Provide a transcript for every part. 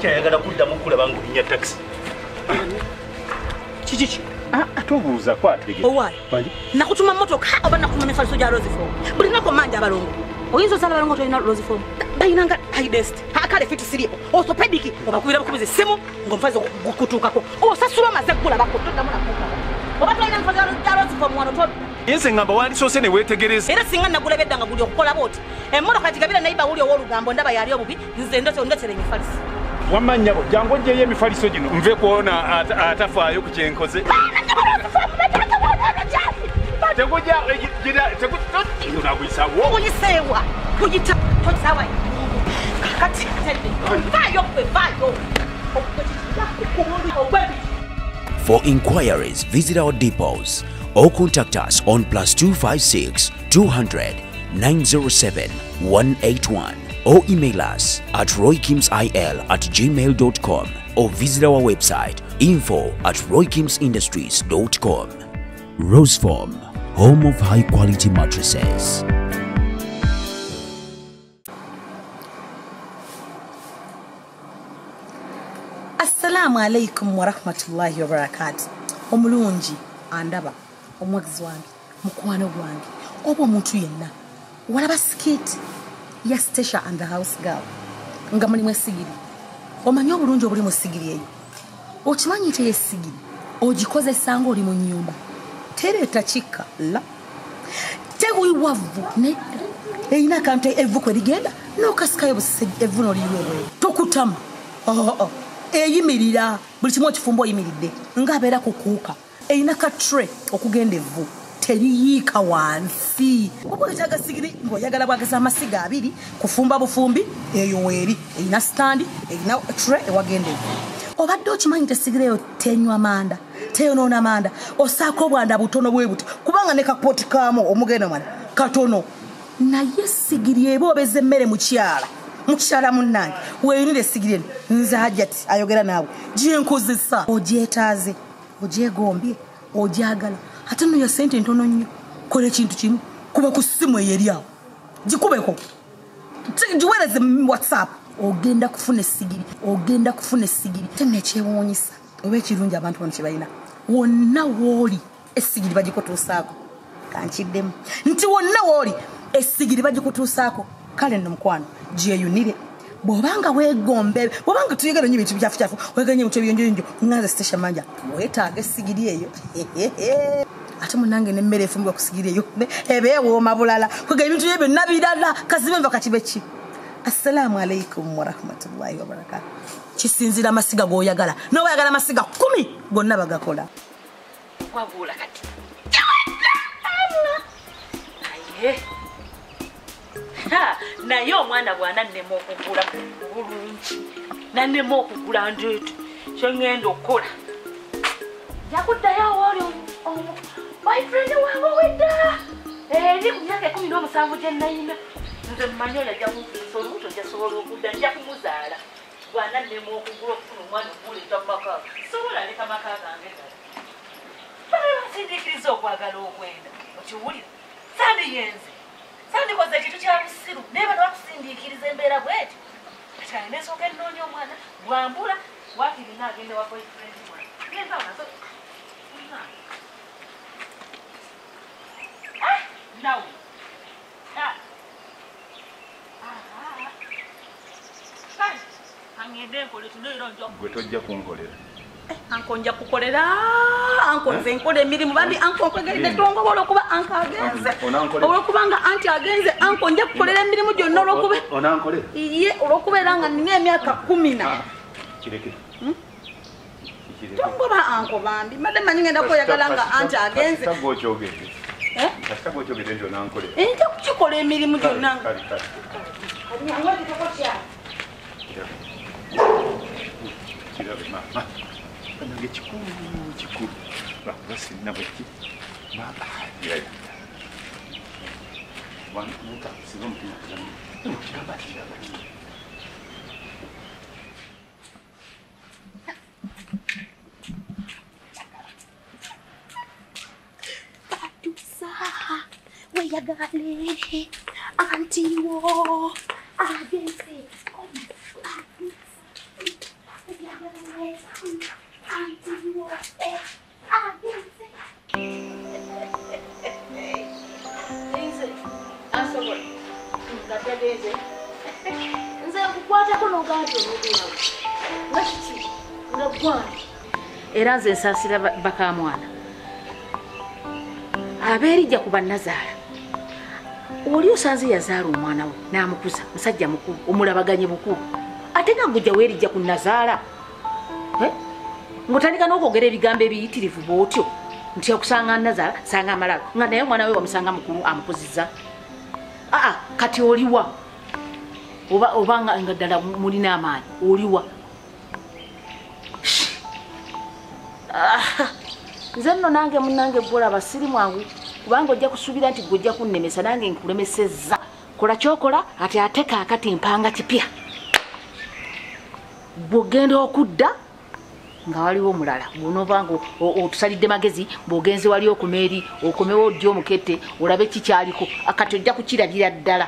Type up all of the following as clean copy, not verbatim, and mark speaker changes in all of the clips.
Speaker 1: Sikyayagala kuddamu kulaba ng'olinnya takisi. Kiki? Atobuuza kwategeka.
Speaker 2: Owaaye. Nakutuma mmotoka oba nakutuma mifaliso gya Roseform. Buli lunaku mmanja abalongo. Oyinza ozaala abalongo tolina Roseform. Bayinanga high density. Akale fiti siriiko. Orthopedic obakubira bukubizi essimu ng'omufaliso gukutuukako. Osasula omaze gulabako toddamu nakuukako. Oba tolina mifaliso gya Roseform wano todda.
Speaker 1: Nze ngamba wandisoose ne weetegereza.
Speaker 2: Era singa nagula edda nga guli okukola bw'oti. Emmotoka gigabira nayiba wuli ow'olugambo ndaba yali obubi nze ndotera emifaliso.
Speaker 1: Wamma nnyabo jangu oggyeyo emifaliso gino nve kwona atafaayo ku kye nkoze.
Speaker 2: Oyiseewa kuyita tosawa kakati vaayo gwe vaayo.
Speaker 3: For inquiries, visit our depots or contact us on +256 200 907 181 or email us at roykimsil@gmail.com or visit our website info@roykimsindustries.com. Roseform, home of high quality mattresses.
Speaker 2: Assalamu alaikum warahmatullahi wabarakatuh. Omulungi andaba omwagizi wange mukwano gwange oba omuntu yenna walaba skit ya Stacia and the house girl nga mulimu esigiri. Omanyi obulungi obuli mu sigiri eyo. Okimanyi nti esigiri ogikozesa ng'oli mu nnyumba. Tereeta kikka la tewiwavu nedda erina akantu evvu kwe ligenda n'okasikayo evvu n'oliyiwa ebweru tokutama. Eyimirira buli kimu okifumba oyimiridde ng'abeera kukuuka. Erina ka tray okugenda evvu teriyiika wansi. Oba oyetaaga sigiri ng'oyagala bwageza amasiga abiri kufumba bufumbi eyo weeri erina stand erina tray ewagenda evvu. Obadde okimanyi nti esigiri eyo tenywa manda teyonoona manda osaako obwanda butono bwe buti kubanga ne kapooti kaamu omugenda mwana katono. Naye sigiri eba obeza emmere mukyala mukyala munnange weeyunire esigiri eno. Nze Hajjati ayogera naawe gyenkozesa ogyetaaze ogyegombye ogyagala ate nno ya ssente ntono nnyo. Kola ekintu kimu kuba ku ssimu eyo eri awo gikubeko giweereze WhatsApp ogenda kufuna esigiri ogenda kufuna esigiri. Ate nno ekyewuunyisa oba ekirungi abantu bano kye balina wonna w'oli esigiri bagikutuusaako. Kankiddemu nti wonna w'oli esigiri bagikutuusaako. Kale nno mukwano gyeyunire bw'obanga weegombe bw'obanga tuyogera nnyo ebintu bikyafu weeganye ebintu ebiyonjoyonjo nganze Stacia Manja weetaaga esigiri eyo. Ate munnange n'emmere efumbibwa ku sigiri eyo eba ewooma bulala kwega ebintu bye byonna birala kazibe nva kakibe ki. Assalamu alaikum warahmatullahi wabarakatuh. Kisinziira amasiga g'oyagala n'oba oyagala amasiga 10 gonna bagakola. Wabula kati naye naye omwana bw'anannema okugula bulungi nannema okugula ndeete kye ŋŋenda okukola nja kuddayo awooli boyfriend wange owedda eri ku myaka 17 gye nnayina. Nze mmanyi oyo ajja kunfuusa olubuto nja sobola okudda nja kumuzaala bw'anannema okugula okufuna omwana okumuleeta mu maka sobola leka maka gange ddala. Bano bansindiikiriza okwagala okwenda okiwulira sandiyenze sandikoze ekintu kya busiru naye bano bakusindiikiriza embeera bw'etyo. Kati alina ensooka ennoonya omwana bwambula waakiri naagenda wa boyfriend wange genda nazo nawe
Speaker 1: gwe tojja kunkolera.
Speaker 2: Anko nja kukolera anko nze nkola emirimu bambi anko nkwegeride tongobola okuba anko agenze olwokubanga anti agenze anko nja kukolera emirimu gyonna olwokuba
Speaker 1: onankolera
Speaker 2: ye olwokubeera nga nina emyaka 10.
Speaker 1: Kireke
Speaker 2: tongoba anko bambi madde manyi ngenda kwoyagala nga anti agenze.
Speaker 1: Kasita gwokyogedde nti onankolera
Speaker 2: nja kukikola emirimu gyonna.
Speaker 1: Kirabe maama nange kikulu kikulu lwakuba sirina bweki maama siba omutima kiraba kiraba.
Speaker 2: Batusa weyagale anti wo agenze. Kati nze nkukwatako n'ogamba onobeerawo nga kiki nga gwana. Era nze nsaasira bakamwana abeerijja ku bannazaala. Oli osanze yazaala omwana we n'amukuza, musajja mukulu omulabaganye bukulu, ate nga gujja weerijja ku nnazaala ng'otandika n'okwogera ebigambo ebiyitirivu bw'otyo nti okusanga nnazaala sanga amalalo nga naye omwana we wamusanga mukulu amukuzizza. Aa kati oliwa oba nga ddala mulina amaanyi oliwa. Nze nno nange munnange gwolaba siri mwangu kubanga ojja kusuubira nti gwe ojja kunnemesa nange nkulemesezza. Kola ky'okola ate ate kaakati mpanga kipya bw'ogenda okudda nga waliwo omulala bw'onoova nga otusalidde magezi bw'ogenze wali okoma eri okomewo oddi omukette olabe kikyaliko kati ojja kukirabira ddala.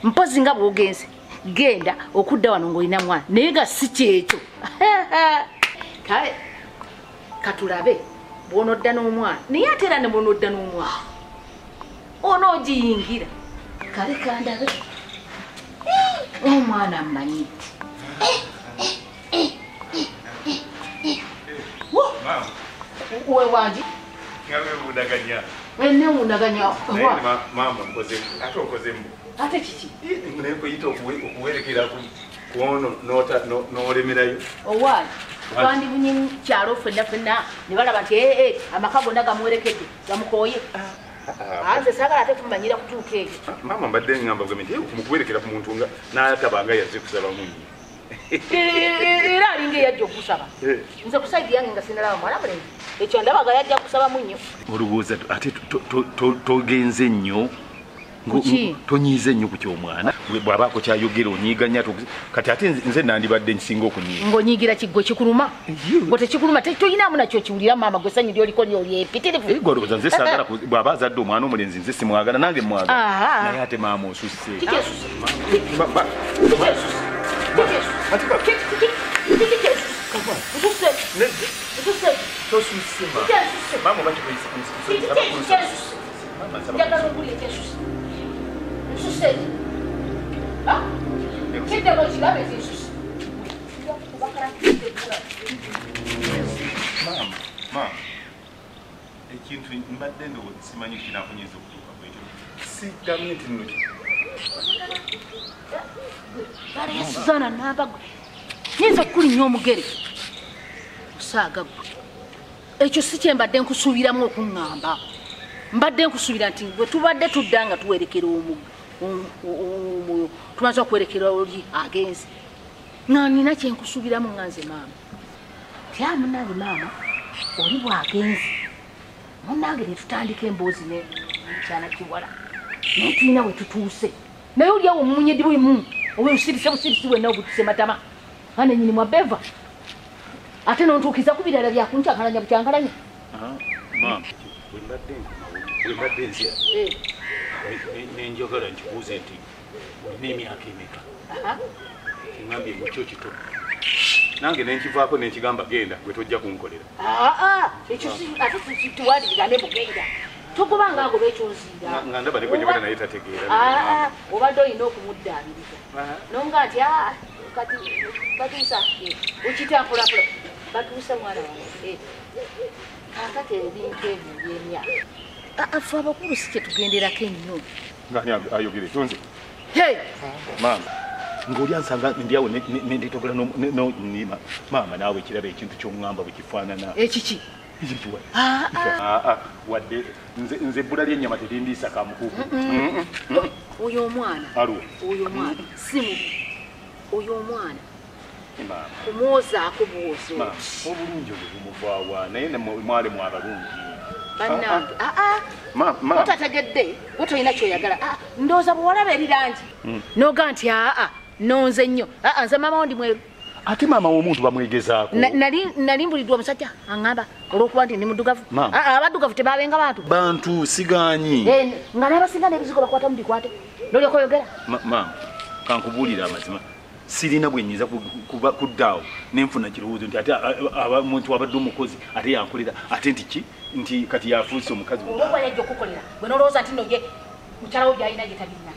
Speaker 2: Mpozi nga bw'ogenze genda okudda wano ng'olina mwana naye nga si kyekyo. Kale katulabe bw'onodda n'omwana naye ate era ne bw'onodda n'omwana onoogiyingira. Kale kandabe omwana mmanyi. Wewangi
Speaker 1: nga weewundaganya.
Speaker 2: Newundaganya.
Speaker 1: Maama ate okozemu
Speaker 2: ate kiki
Speaker 1: nekuyita okuwerekera ku ono n'olemerayo.
Speaker 2: Owaayi twandibunye kyalo ffenna ffenna ne balaba nti amaka gonna gamuwerekedde gamukooye. Nze saagala ate tumanyira kutuuka eyo.
Speaker 1: Maama mbadde ŋŋamba bwe nti mukuwerekera ku muntu nga n'ataba nga yazze kusaba munyi.
Speaker 2: Era alinga eyajja okusaba. Nze ku sayidi yange nga sinnalaba muwala mulenzi ekyo ndabaga yajja kusaba munnyo.
Speaker 1: Olowooza ate togenze nnyo tonyiize nnyo ku ky'omwana bw'abaako kyayogera onyiiganya kati ate nze nandibadde nsinga okunyiiga.
Speaker 2: Ng'onyiigira kiggwe kikuluma gwe tekikuluma toyinaamu nakyo kiwulira maama gwe essanyu ly'oliko ly'empitirivu.
Speaker 1: Gwe olowooza nze saagala bw'aba azadde omwana omulenzi nze simwagala nange mwagala naye ate maama osusse.
Speaker 2: Kiki esusse?
Speaker 1: Maama, ekintu mbadde ndowooza simanyi kinakunyinza okutuuka ku ekyo. Sigambye nti nno
Speaker 2: Suzana namba gwe nyinza okukulinnya omugere osaaga gwe. Ekyo si kye mbadde nkusuubiramu okuŋŋamba. Mbadde nkusuubira nti bwe tubadde tudda nga tuwerekera tumaze okuwerekera oli agenze nga nina kye nkusuubiramu nga nze maama. Tya munnange maama oli bw'agenze munnange ne tutandika emboozi nekyana kiwala naye tulina we tutuuse naye oli awo omunyeddi bwimu obusirise busirisi bwenna obutuse matama nga nennyini mwa beva ate n'ontuukiza ku birala byakunkyankalanya bukyankalanya.
Speaker 1: Maama bwe mbadde nzira nenjagala nkikubuuze nti olina emyaka emeka? Ŋŋambye mukyo kito nange nenkivaako nenkigamba genda gwe tojja kunkolera.
Speaker 2: Ekyo ate tuwandiigambe mugenda togobanga ago bekyonziira
Speaker 1: nga ndaba ne gwenjogera naye tategeera.
Speaker 2: Obadde olina okumuddaabiriza nonga nti kati batuusa okita mpolampola batuusa mwana wange kaakati ebintu ebyo ebyemyaka ffe abakulu si kye tugenderako ennyo.
Speaker 1: Ngani ayogere tonze maama ng'oli ansanga ndi awo nenditogola nima maama naawe kiraba ekintu ky'oŋŋamba bwe kifaanana.
Speaker 2: Ekiki?
Speaker 1: Wadde nze ebbula ly'ennyama terindiisa kamukuku.
Speaker 2: Oyo omwana oyo omwana si mubi oyo omwana kumwozaako bwozo
Speaker 1: obulungi obwo bumuvaawa naye mwale mwabalungi
Speaker 2: bannange. Otategedde gwe tolina kyoyagala. Ndowooza bw'olaba erirangi noga nti nonze nnyo nze maama wo ndi mweru.
Speaker 1: Ate maama w'omuntu bamwegezaako.
Speaker 2: Nali mbuliddwa omusajja aŋŋamba olw'okuba nti ndi muddugavu. Abaddugavu tebabenga bantu.
Speaker 1: Bantu sigaanyi.
Speaker 2: Nga n'abasinga n'ebizigo bakwatamu bikwate n'olyoka oyogera.
Speaker 1: Maama kankubuulire amazima sirina bwe nnyinza kuddaawo nenfuna kirowoozo nti ate omuntu abadde omukozi ate yankolera ate nti ki nti kati yafuuse omukazi.
Speaker 2: Olwokuba yajja okukolera gwe n'olowooza nti nno ye mukyala wo by'alina ye tabirina.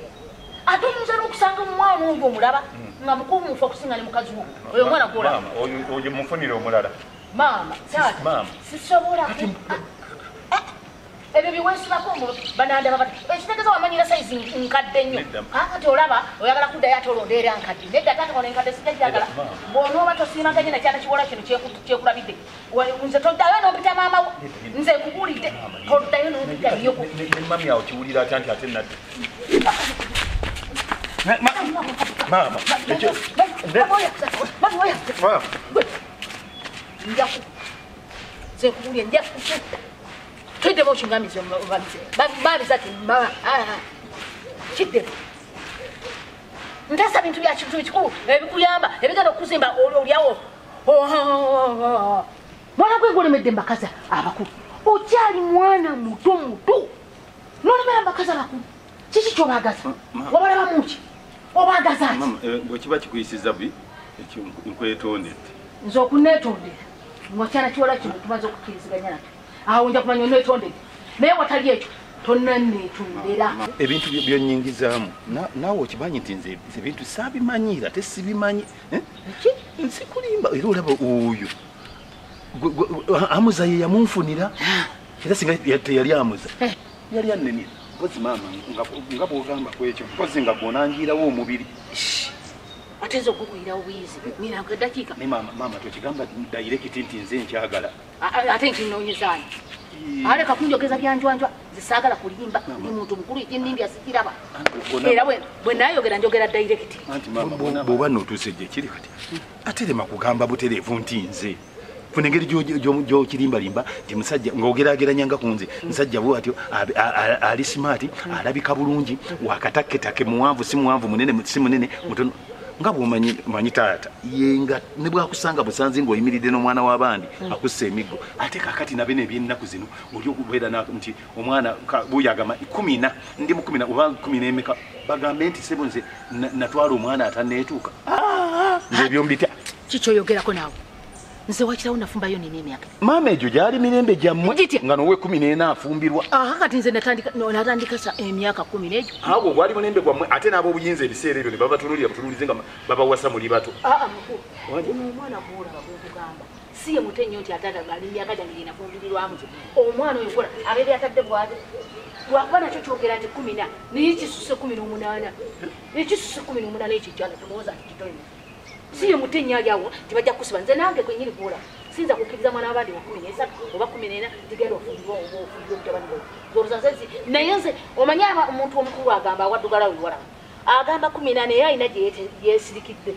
Speaker 2: Ate oyinza n'okusanga omwana oyo omulaba nga mukulu mufu okusinga ne mukazi wo. Oyo omwana gw'olaba.
Speaker 1: Maama, oyo mufunire omulala.
Speaker 2: Maama, taata, sisobola. Ebyo biweesibako banandaba bati ekitegeeza wamanyira sayizi nkadde nnyo. Kaakati olaba oyagala kuddayo ate olonda era nkadde. Nedda taata kono enkadde sijja gyagala. Bw'onooba tosiimaganye nakyana kiwola kino kyekulabidde. Nze toddayo n'ompita maama wo. Nze nkubuulidde toddayo n'ompita nnyoko.
Speaker 1: Ne mami awo kiwulira atya nti ate nadda. Maama, ekyo. Maama.
Speaker 2: Nze nkubuulire nja kukutta. Kiddemu okingamize babiza ti kiddemu. Nteesa bintu bya kintu bikulu ebikuyamba ebigenda okuzimba olyawo. Mwana gwe ng'olemedde mbakazi abakulu. Okyali mwana muto muto. N'olemera mbakazi abakulu. Kiki ky'obaagaza? Wabalabamu ki? Obaagaza ki?
Speaker 1: Bwe kiba kikuyisizza bi ekyo nkwetondedde.
Speaker 2: Nze okuneetondera ng'okyana kiwala kino tumaze okukkiriziganya nakyo. Awo nja kumanya oneetondedde. Naye watali ekyo tonanneetondera.
Speaker 1: Ebintu by'onnyingizaamu naawe okimanyi nti nze ebintu saabimanyiira ate sibimanyi. Nsikulimba era olaba oyo Amuza ye yamunfunira era singa teyali Amuza yali annenera. Mpozi maama nga bw'ogamba ku ekyo mpozi nga gw'onangiirawo omubiri.
Speaker 2: Ate nze okuguyirawo buyizi nina eddakiika.
Speaker 1: Ne maama tokigamba dayirekiti nti nze nkyagala.
Speaker 2: Ate nkinoonyezaani? Aleka kunjogeza byanjwanjwa nze saagala kulimba ndi muntu mukulu ekyennimbi asikiraba. Era bwe naayogera njogera dayirekiti.
Speaker 1: Anti maama bw'oba n'otuuse gye kiri kati ate lema kugamba butereevu nti nze. Funa engeri gy'okirimbalimba nti musajja ng'ogeraageranya nga ku nze musajja bw'atyo ali simaati alabika bulungi wakataketake muwanvu si muwanvu munene si munene mutono nga bw'omanyi taata ye nga ne bw'akusanga busanzi ng'oyimiridde n'omwana w'abandi akussa emiggo. Ate kaakati nabe n'ebyennaku zino oli okubeera nti omwana buuyo agamba 14 ndi mu 14 oba 14 bagambe nti ssebo nze natwala omwana atanneetuuka. Nze ebyo mbitya.
Speaker 2: Kiki oyogerako naawe? Nze wakirawo nafumbayo nina emyaka.
Speaker 1: Maama egyo gyali mirembe gyammwe nga n'owe 14 afumbirwa.
Speaker 2: Kati nze natandika emyaka 10 egyo.
Speaker 1: Awo gwali mulembe gwammwe ate n'ab'obuyinza ebiseera ebyo ne babatunuulira butunuulize nga babawasa muli bato.
Speaker 2: Mukulu, omwana gw'olaba gw'okugamba si ye muto ennyo nti ate ali myaka gyange gye nafumbirirwamu ki. Omwana oyo kola abeera atadde bw'ate. Lwakuba nakyo kyogera nti 14 naye kisuse 18. Ekisuse 18 ekyo kyana tulowooza nti kito nnyo. Si ye muto ennyo ali awo tebajja kukusiba. Nze nange kwennyini gw'olaba siyinza kukkiriza mwana w'abandi wa 13 oba 14 ntigenda ofumbirwa oba ofumbirwa omutabani wawe. Olowooza nze naye nze omanyi omuntu omukulu agamba awaddugala we walaba agamba 14 naye alina gye yeesirikidde.